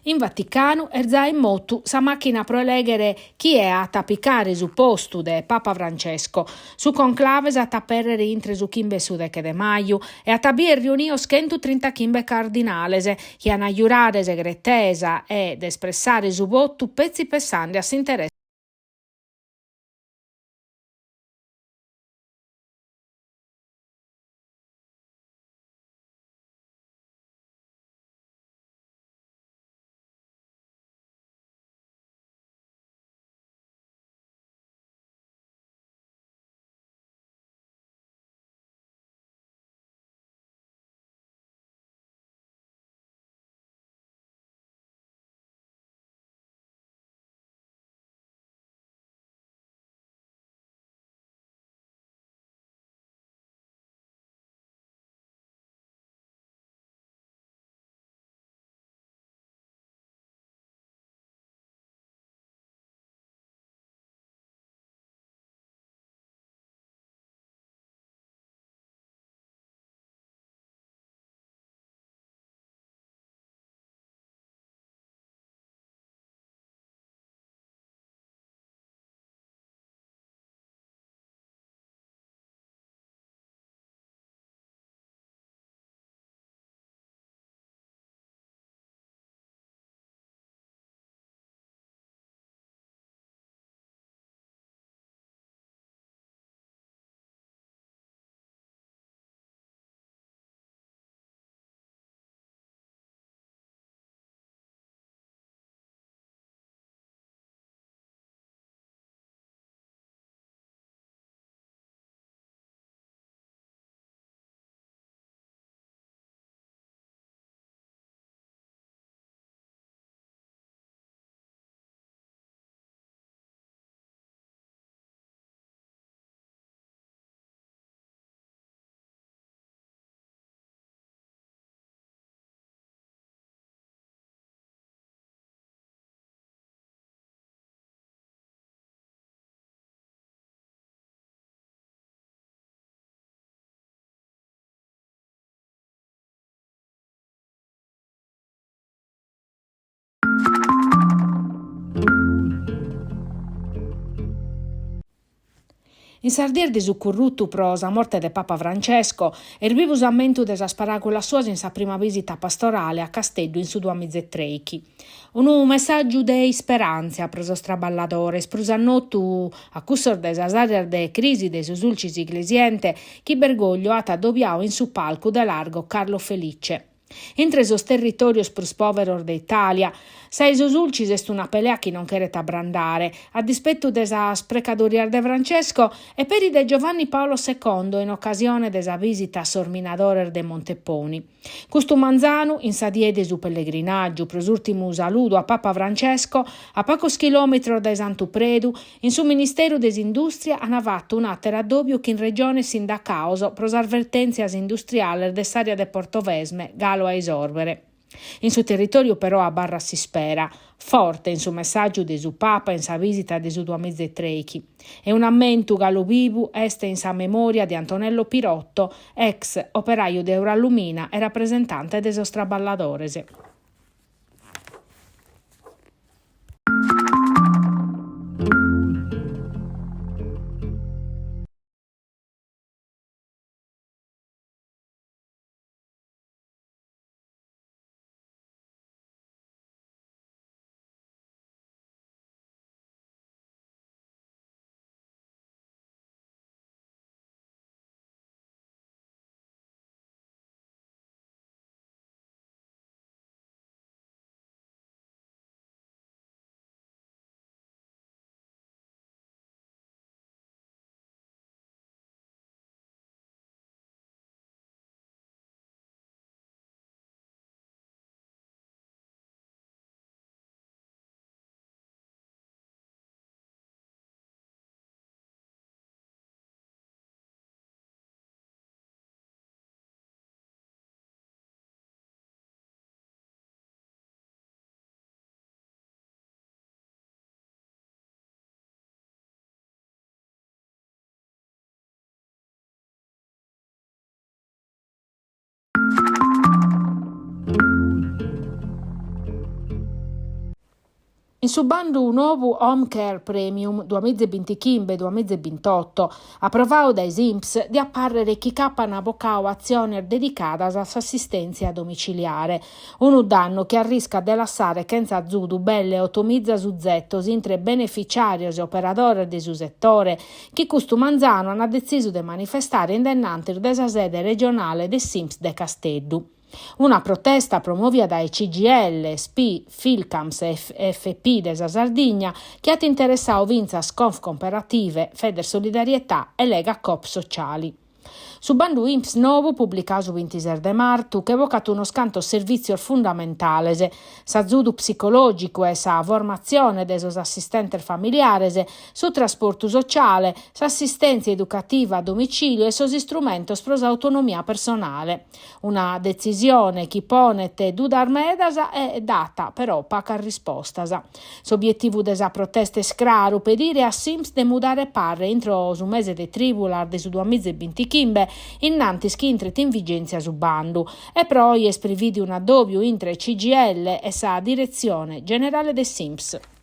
In Vaticanu est zai in motu sa màchina pro elèghere chie at a picare su postu de Papa Francesco. Su conclave s'at a apèrrere intre su chimbe e su deche de maju e at a bìdere riunidos chentutrintaghimbe cardinales chi an a jurare segretesa e de espressare su votu petzi pessande a s'interesse In sas dies de su currutu pro sa morte de Papa Francesco, est bivu s'ammentu de sas paràgulas suas in sa prima bìsita pastorale a Casteddu in su duamiza e trèichi. Unu messàgiu de isperàntzia pro sos traballadores, prus a notu a cussos de sas àreas de crisi de su Sulcis Iglesiente chi Bergoglio at adobiadu in su palcu de Largo Carlo Felice. Intre sos territòrios prus pòveros de Itàlia, sa 'e su Sulcis est una pelea chi non cheret abrandare, a dispetu de sas precadorias de Francesco e peri de Giovanni Paolo Secondo in ocasione de sa bìsita a sos minadores de Monteponi. Custu manzanu, in sa die de su pellegrinàgiu pro s'ùrtimu saludu a Papa Francesco, a pagos chilòmetros dae Santu Predu, In su Ministeru de s'Indùstria ant fatu un'àteru addòbiu chin Regione e sindacados pro sas vertèntzias industriales de s'àrea de Portovesme galu a isòrbere. In su territòriu però abarrat s'ispera, forte in su messàgiu de su Papa in sa bìsita de su duamiza e trèichi. E un'ammentu galu bivu est in sa memòria de Antonello Pirotto, ex operaju de Eurallumina e rapresentante de sos traballadores. In su bandu nou Home Care Premium duamiza e bintichimbe duamiza e bintoto, aprovadu dae s'Inps, diat pàrrere chi ch'apan bocadu atziones dedicadas a s'assistèntzia domiciliare, unu dannu chi arriscat de lassare chentza azudu belle otomiza suzetos intre beneficiàrios e operadores de su setore, chi custu manzanu ant detzisu de manifestare in dennantis de sa sede regionale de s'Inps de Casteddu. Una protesta promòvia dae CGIL, Spi, Filcams e FP de sa Sardigna chi at interessadu fintzas Confcooperative, Federsolidarietà e Lega Coop Sociali. Su bandu Inps nou, publicadu su bintises de martu, che bocat unos cantos servìtzios fundamentales, s'azudu psicològicu e sa formatzione de sos assistentes familiares, su trasportu sociale, s'assistèntzia educativa a domicìliu e sos istrumentos pro s'autonomia personale. Una detzisione chi ponet dudas medas e dat però pagas rispostas. S'obietivu de sa protesta est craru, pedire a s'Inps de mudare parre intro su mese de trìbulas de su duamiza e bintichimbe, innantis chi intret in vigèntzia su bandu. E pro oje est prevìdiu un'addòbiu intre CGIL e sa diretzione generale de s'Inps.